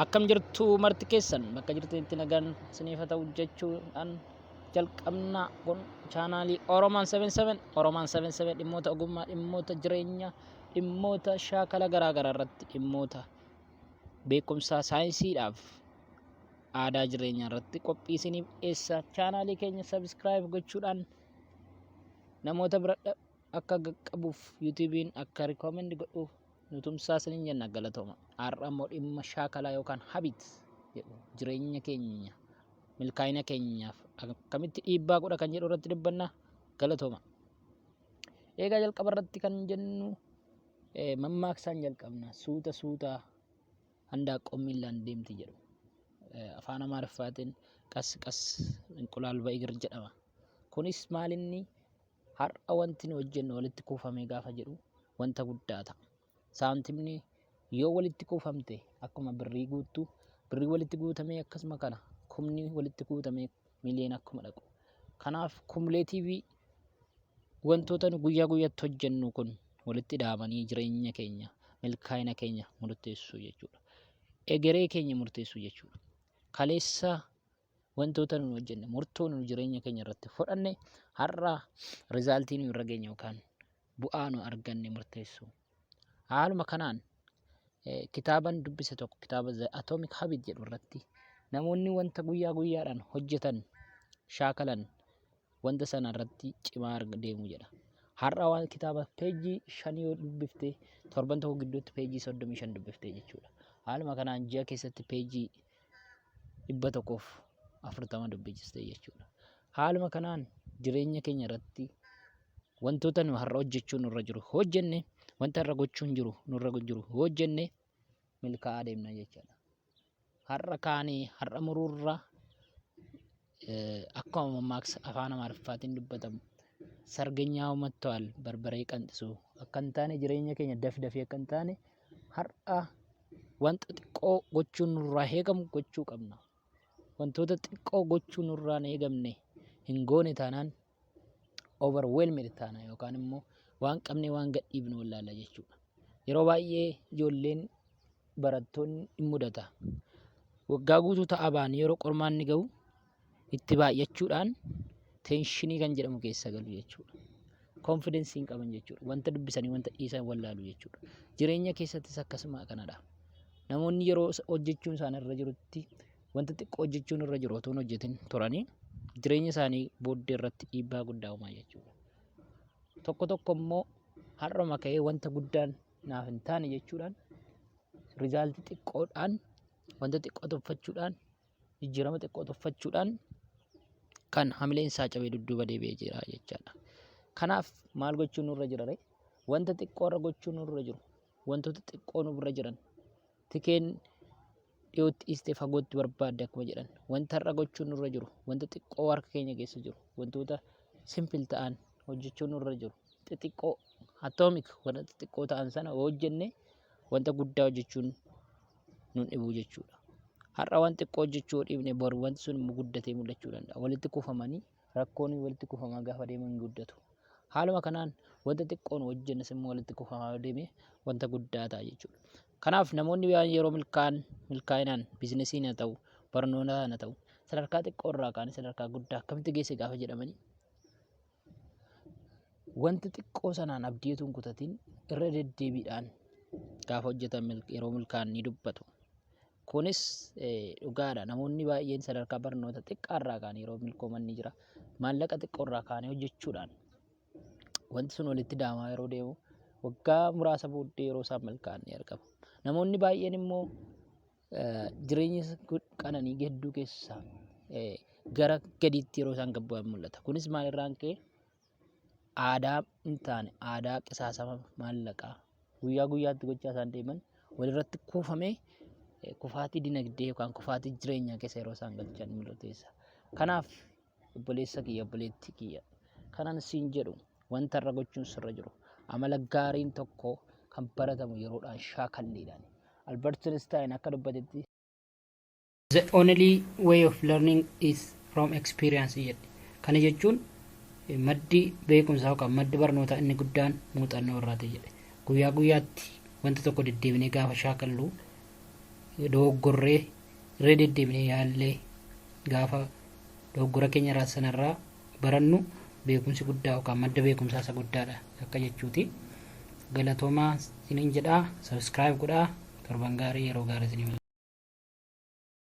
Akkam jirtu marti keessan? Bakka jirtanitti nagaan isiniif haa ta'u jechuudhaan jalqabna. Kun chaanaalii Oromaan 77. Oromaan 77 dhimmoota ogummaa, dhimmoota jireenyaa, dhimmoota shaakala garaa garaa irratti, dhimmoota beekumsaa saayinsiidhaaf aadaa jireenyaa irratti qophii isiniif dhiyeessa. Chaanaalii keenya subscribe gochuudhaan namoota bira akka qaqqabuuf, YouTube'n akka recommend godhuuf nu tumsaa isiniin jenna. Galatooma. Har'a immoo dhimma shaakalaa yookaan habit jedhu, jireenya keenya, milkaa'ina keenyaaf akkamitti dhiibbaa godha kan jedhu irratti dubbanna. Galatooma. Eegaa, jalqaba irratti kan jennu mammaaksaan jalqabna. "Suuta suuta handaaqqoon miillaan deemti" jedhu. Afaan Amaariffaatiin "ቀስ ቀስ እንቁላል በእግር" jedhama. Kunis maalinni, har'a wanti nu hojjennu walitti kuufamee gaafa jedhu wanta guddaa ta'a. Saantimni yoo walitti kuufamte akkuma birrii guuttu, birrii walitti guutamee akkasuma kana kumni walitti guutamee miliyoona akkuma dhaqu. Kanaaf cumulative wantoota nu guyyaa guyyaatti hojjennu kun walitti dhaabanii jireenya keenya, milkaa'ina keenya murteessuu jechuudha. Egeree keenya murteessuu jechuudha. Kaleessa wantoota nu hojjenne, murtoo nu jireenya keenya irratti fudhanne, har'a result nu irra geenye yookaan bu'aa nu arganne murteessu. Haaluma kanaan kitaaban dubbise tokko, kitaaba The Atomic Habit jedhu irratti, namoonni wanta guyyaa guyyaadhaan hojjetan shaakalan wanta sana irratti cimaa deemu jedha. Har'a waan kitaaba peejii 5 yoo dubbifte, torban tokko gidduutti peejii 35 dubbiftee jechuudha. Haaluma kanaan ji'a keessatti peejii 140 dubbiste jechuudha. Haaluma kanaan jireenya keenya irratti wantoota nu har'a hojjechuun nurra jiru hojjenne, wanta har'a gochuun jiru nurra jiru hojjenne, milkaa'aa deemna jechuudha. Har'a kaanee har'a muruurra, akkuma mammaaksa afaan Amaariffaatiin dubbatamu, "ሰርገኛው መጥቷል በርበሬ ቀንጥሱ" akka hin taane, jireenya keenya dafdafee akka hin taane, har'a wanta xiqqoo gochuun nurraa eegamu gochuu qabna. Wantoota xiqqoo gochuu nurraa hin eegamne hin goone taanaan overwhelmed taana yookaan immoo waan qabnee waan gadhiifnu wallaalla jechuudha. Yeroo baay'ee ijoolleen barattoonni in mudata. Waggaa guutuu ta'a ba'anii yeroo qormaanni gahu itti baay'achuudhaan tension kan jedhamu keessa galu jechuudha. Confidence hin qaban jechuudha. Wanta dubbisanii wanta dhiisan wallaalu jechuudha. Jireenya keessattis akkasuma kanadha. Namoonni yeroo hojjechuun isaan irra jirutti wanta xiqqoo hojjechuun irra jiru otoo hin hojjetin turanii jireenya isaanii booddee irratti dhiibbaa guddaa uumaa jechuudha. Tokko tokko immoo har'uma ka'ee wanta guddaan naaf hin taane jechuudhaan result xiqqoodhaan, wanta xiqqoo tuffachuudhaan, jijjiirama xiqqoo tuffachuudhaan kan hamileen isaa cabee dudduuba deebi'ee jira jechaadha. Kanaaf maal gochuun nurra jira ree? Wanta xiqqoo irra gochuun nurra jiru, wantoota xiqqoo nu bira jiran, tikeen dhiyootti dhiistee fagootti barbaadde akkuma jedhan, wanta har'a gochuun nurra jiru, wanta xiqqoo harka keenya keessa jiru, wantoota simple ta'an hojjechuun nurra jiru, xixiqqoo atomic, wanta xixiqqoo ta'an sana hojjenne wanta guddaa hojjechuun nun dhibuu jechuudha. Har'a waan xiqqoo hojjechuu dhiibne, boru wanti sun immoo guddatee mul'achuu danda'a. Walitti kuufamanii rakkoon walitti kuufamaa gaafa deeman guddatu. Haaluma kanaan wanta xiqqoon hojjennes immoo walitti kuufamaa deemee wanta guddaa ta'a jechuudha. Kanaaf namoonni yeroo milkaa'an, milkaa'inaan businessiin haa ta'u, barnootaan haa ta'u, sadarkaa xiqqoo irraa ka'anii sadarkaa guddaa akkamitti geesse gaafa jedhamanii, wanta xiqqoo sanaan abdii utuu hin kutatin irra deddeebiidhaan gaafa hojjetan yeroo milkaa'an ni dubbatu. Kunis dhugaadha. Namoonni baay'een sadarkaa barnoota xiqqaarraa ka'anii yeroo milkooman ni jira. Maallaqa xiqqoorraa ka'anii hojjechuudhaan wanti sun walitti daamaa yeroo deemu waggaa muraasa booddee yeroo isaan milkaa'an ni argama. Namoonni baay'een immoo jireenya qananii hedduu keessaa gara gadiitti yeroo isaan gad bu'an mul'ata. Kunis maalirraan ka'e? Aadaa hin taane, aadaa qisaasama maallaqaa guyyaa guyyaatti gochaa isaan deeman walirratti kuufamee kufaatii dinagdee yookaan kufaatii jireenyaa keessa yeroo isaan galchan mul'ata. Kanaaf obboleessa kiyya, obboleettii kiyya, kanan siin jedhu, wanta irra gochuun sirra jiru, amala gaariin tokko kan baratamu yeroodhaan shaakalliidhaan. Albert Einstein akka dubbatetti, "The only way of learning is from experience" jedhe. Kana jechuun maddi beekumsaa yookaan maddi barnootaa inni guddaan muuxannoo irraati jedhe. Guyyaa guyyaatti wanta tokko deddeebinee gaafa shaakallu Dogoggorree irra deddeebinee yaallee gaafa dogoggora keenya irraa sanarraa barannu beekumsi guddaa yookaan madda beekumsaa isa guddaadha akka jechuuti. Galatoomaa isiniin jedhaa, subscribe godhaa, torban gaarii, yeroo gaarii isinii.